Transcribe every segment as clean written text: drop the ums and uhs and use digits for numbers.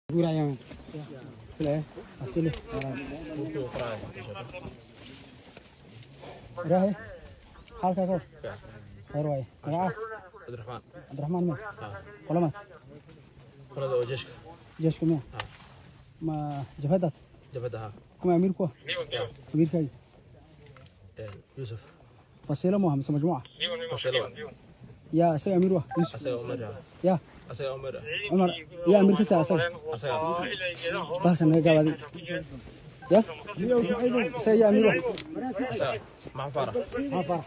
Guurayaan filaya asili ilaahay xaalkaa ka khayr waaye. Magaca? Cabdiraxmaan. Cabdiraxmaan miya? Qolamaad? Qolada oo jeeshka. Jeeshka miya? Ma jabhadaad? Jabhadda, haa. Kuma amiir ku ah amiirkaaga? Yuusuf. Fasiilo mu aha mise majmuuca? Fasiilo. Yaa isaga amiir u ah? Yuusuf? Asaga Umar ah. Yaa? Asaga Umar ah. Cumar yaa amiirkiisa asaga? Asaga. Bahalkan naga gaabaday ya. Isaga yaa amiir u ah? Asaga Maxamed Faarax. Maxaa Faarax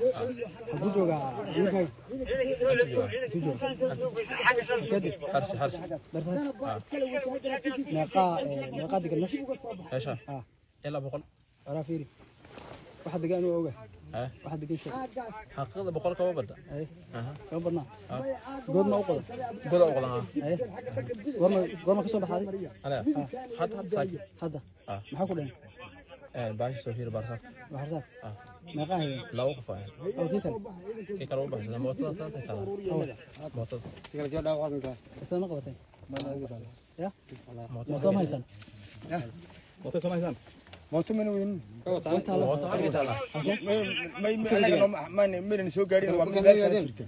halkuu joogaa amiirkaaga? Intuu jooga? Kadib. Harsi, Harsi. Darsaas meeqaa meeqaa degan meesha? Meesha? Ah. Ilaa 100. Waraa fiiri, waxa degan anuu oga. Eh? Waxa degan sheeg. Xaqiiqada 100 kama badda. Ay, kama badnaa. Good ma u qodan? Goda u qodan, haa. Ay, goorma ka soo baxaaday? Aniga hadda saaki. Hadda? Ah. Maxaa ku dhehen? Baashi soo fiiri baarsaaf. Baxarsaaf meeqaa hayeen? Laba qof ahayn. Oo kii kale? Kii kale u baxsana mootada taanta taala mootada. Isla ma qabateen ya? Mooto ma haysan? Mooto mana wadin. Mooto halkii taala. May anaga maynan soo gaarin, waa mid meel kale jirta.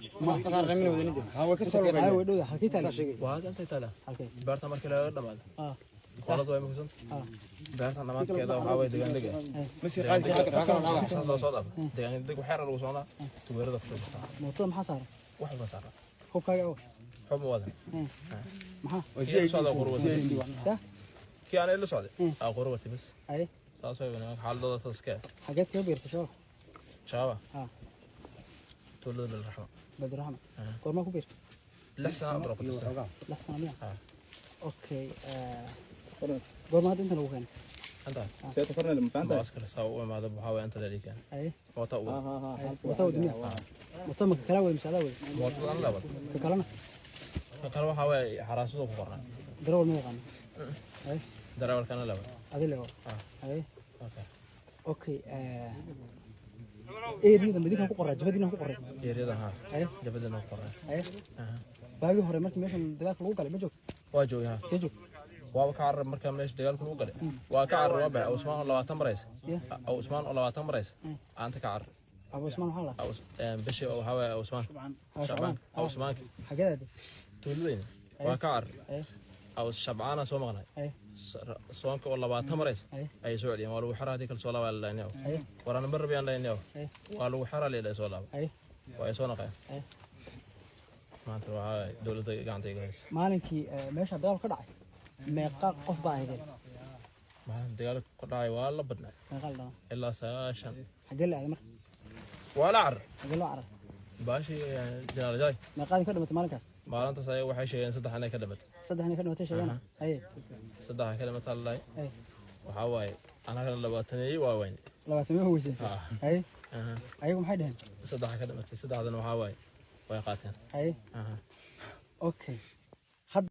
Ha, way ka soo Ay lugeeyeen. Way dhowda. Halkii taala? Waa hadda intay taala. Halkee? Beerta markii laga dhamaado. Qoladu way mukusan. Beerta dhamaadkeeda waxaa way degaan dega. Ma sii qaadi kartaa. Saas loo soo dhaafo degaan deg, waxyar lagu soconaa, tubeerada kusoo jirtaa. Mootada maxaa saaran? Wax walba saaran. Hubkaaga awa? Xub ma wadan. Maxaa? Waa Kii la socda CID. qor watay. Ya. Kii aan la socday aa qor watay bas. Ay. Saas way nimanka xaaladooda saas ka. Xageed kaga biirtay shabaab? Shabaaba. Tuulada Bilraxma. Badiraxma goormaa ku biirtay? 6 sano baro ku tirsan. 6 sano miya? Ah. Okay, goorma hadda inta lagu keenay? Anta baaskar saa u imaado waxaa way anta dhalikan. Ay. Moota u. Mooto wada miya? Mooto ma ka kala wada mise adaa wada? Mootada aan la wada. Ka kalena? Ka kale waxaa way xaraasadu ku qornaa. Darawal ma yaqaano? Ay. Darawalkana la wada. Adi lewa? Ay. Okay. Okay, eriyada madinka ku qoraa, jabadiina ku qoray? Eeriyada, haa. Ay. Jabadana ku qornaa. Ay, baagii hore markii meeshan dagaalka lagu galay ma joogto? Waa joogay, haa. See joog? Waaba ka carar markaa meesha dagaalku lagu galay, waa ka carar, waa baxay. Usmaan oo 20 maraysa. Yeah. Usmaan oo 20 maraysa aanta ka carar. Abu Usmaan waxaa lahaa? Bishi waxaa waaye Usmaan. Ah, Shacbaan Usmaanka. Xageed aaday? Tuuladayna waa ka carar. Ay. Aw Shabcaana soo maqnay. Ay. Soonka oo 20 maraysa Ay. ayay soo celiyeen. Waa lagu xiraa haddii kale soo laabaa lalaynay. Ay. Waraan mar rabiyaan laynay. Ay. Waa lagu xiraa leedahay, soo laaba. Ay. Waa ay soo naqeen. Ay. Maanta waxaa dowladda gacanta iga haysa. Maalinkii meesha dagaalku ka dhacay meeqa qof baa ahaydeen? Maalinta dagaalka ku dhacay waa la badnay. Meeqa la dhamaa? Ilaa 90. Xagee la aaday marka? Waa la carar. Xagee loo carar? Baashi janaal. Meeqaadii ka dhimatay maalinkaas? Maalintaas ayaga waxay sheegeen saddex inay ka dhimatay. Saddex inay ka dhimatay sheegana. Haye. Saddexa ka dhimataa lalahay. Ay. Waxaa waaye anagana labaataneeyey waa wayne. 20 ma weyseen? Haye. Ayagu maxay dhaheen? Saddexa ka dhimatay, saddexdana waxaa waaye way qaateen. Haye. Okay.